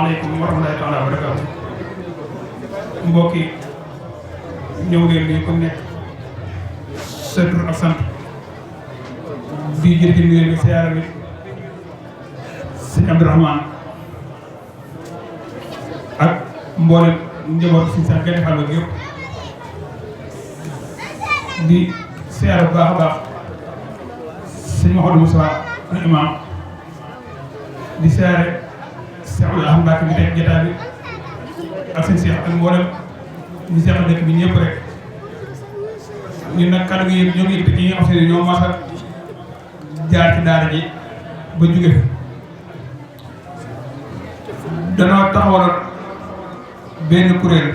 asalaamaaleykum wa rahmatulahi taala wa barakaatu. mbokk yi ñëw ngeen nii ku nekk sa tur ak sant di jërëjëf ngeen di siyaara bi sëñ Abdourahmane ak mboolem njaboot si sax gën a xal ak yëpp di siyaara bu baax a baax sëñ Moustapha ak Imam di siyaare Cheikh Mbacke bi tey jotaay bi ak seen Cheikh ak mboolem ñu seqal dëkk bi ñëpp rek ñun nag kàddu gi ñoo ngi yëkkati ñi nga xam ne ñoo mas a jaar ci daara ji ba jóge fi danoo taxawaloon benn kuréel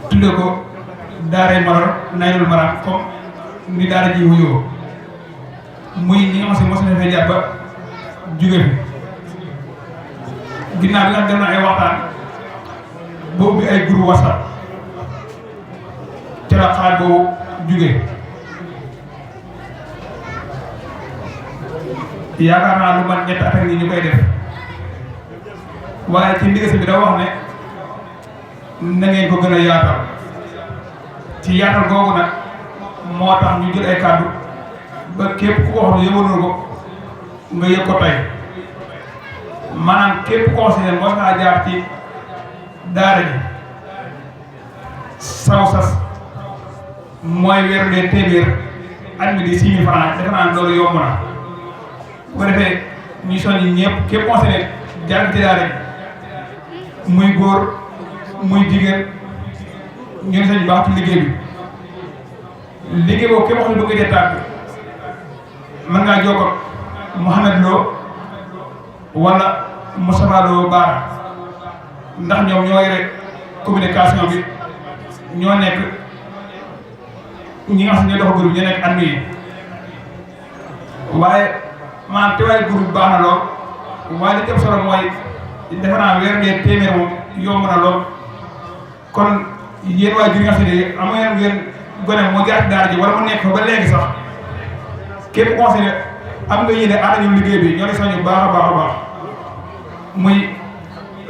tudde ko Daaray Marar Naylul Maram comme ni daara ji wuyoo muy ñi nga xam ne mos na fee jaar ba jóge fi ginnaaw bi nga dem na ay waxtaan boobu bi ay groupe WhatsApp ca la xalaat boobu jóge yaakaar naa lu man ñetti at ak nii ñu koy def waaye ci ndigal bi da wax ne na ngeen ko gën a yaatal ci yaatal googu nag moo tax ñu jël ay kàddu ba képp ku ko xam ne yëngu ko nga yëg ko tey maanaam képp koo xam ne mos naa jaar ci daara ji saw sas mooy weeru dee téeméer at mi di 6 000 francs defe naa loolu yomb na bu ko defee ñu soññi ñëpp képp koo xam ne jaar ci daara ji muy góor muy jigéen ñu ne sañ baax ci liggéey bi liggéey boobu képp xam ne bëgg dee tàgg mën ngaa jokkoo Mouhamed Lo wala Moustapha Lo Baara ndax ñoom ñoo yore communication bi ñoo nekk ñi nga xam ne ñoo dox groupe ñoo nekk admin yi waaye maanaam teewaay groupe bi baax na lool waaye li ci ëpp solo mooy defe naa weer ngeen téeméer moom yomb na lool kon yéen waay jur nga xam ne am ngeen gone moo jaar ci daara ji wala mu nekk fa ba léegi sax képp conseillé am nga yéene ànd ñu liggéey bi ñoo di soñu baax a baax a baax muy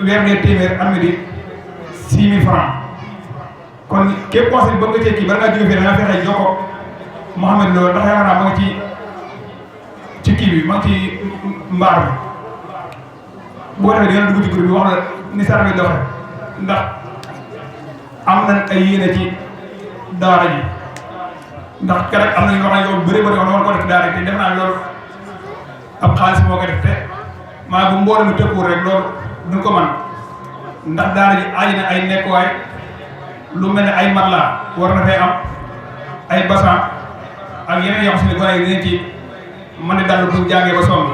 weer ngeen téeméer am di 6 000 francs kon képp conseil ba nga cee kii bala ngaa jóge fii da nga fexe jokkoo Mouhamed Lo ndax yaakaar naa ma ngi ci kii bi ma ngi ci mbaar bi boo defee dina dugg ci groupe bi wax la ni sar bi doxe ndax am nañ ay yéene ci daara ji ndax keroog am nañu wax ne yow bëri bëri wax na war ko def daara ji te def naa loolu ab xaalis moo ko def te maa bu mbooloo mi tëkkuwul rek loolu duñ ko man ndax daara ji aaj na ay nekkuwaay lu mel ne ay matelas war na fay am ay bassan ak yeneen yoo xam ne gone yi dinañ ci mën di dallu pour jàngee ba sonn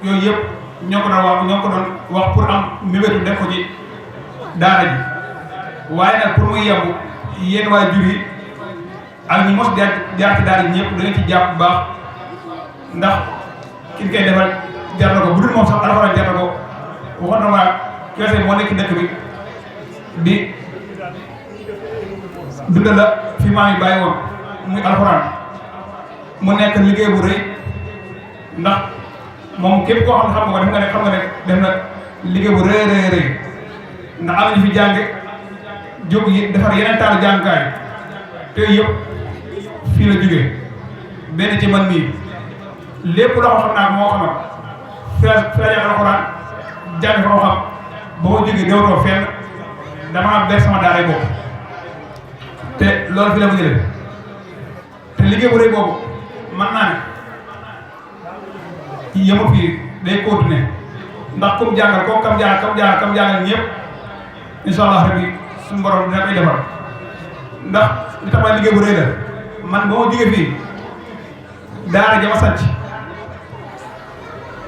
yooyu yëpp ñoo ko doon wax pour am mébétu def ko ci daara ji waaye nag pour muy yemb yéen waa jur yi ak ñi mos jaar ci daara ji ñëpp da nga ci jàpp bu baax ndax ki koy defal jar na ko bu dul moom sax Alhuran jar na ko waxoon na ma keese moo nekk ci dëkk bi di dundal la fi maam yi bàyyi woon muy Alhuran mu nekk liggéey bu rëy ndax moom képp koo xam ne xam nga ne def na liggéey bu rëy ndax am nañu fi jàng jóg yi defar yeneen taalu jàngukaay te yëpp fii la jógee benn ci man mii lépp loo xam naa moo xamal feeñal Alhuran jàng fa xam ba ma jógee dewtoo fenn dama ber sama daaray bopp te loolu fi la mu jëlee te liggéey bu rëy boobu mën naa ne yëmu fii day continuer ndax comme jàngal kooku kam jàngal ñëpp incha allah rabbi suñu borom dina koy defal ndax li tax ma liggéey bu rëy la man ba ma jógee fii daara jama sanc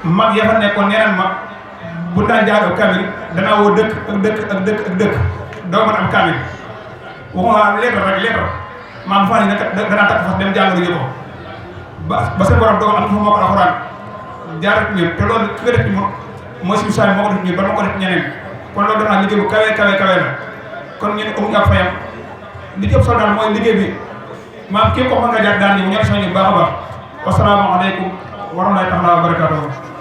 mag ya fa nekkoon neneen mag bu daan jàng kamil danaa woo dëkk ak dëkk doo mën am kamil waxuma lettre maam fan yi nag danaa takk fas dem jàng ko ba seen borom dogal am na fa moo ko Alhuran jaar ñun te loolu ki nga def ci moom mooy suñu saa moo ko def ñun ba ma ko def ñeneen kon loolu danaa liggéey bu kawe la kon ñun amuñu ak fayam li ci ëpp solo daal mooy liggéey bi maam képp koo xam nga jaar daan ni mu ñor soñu baax a baax wasalaamaaleykum wa rahmatullahi taala wa barakatuh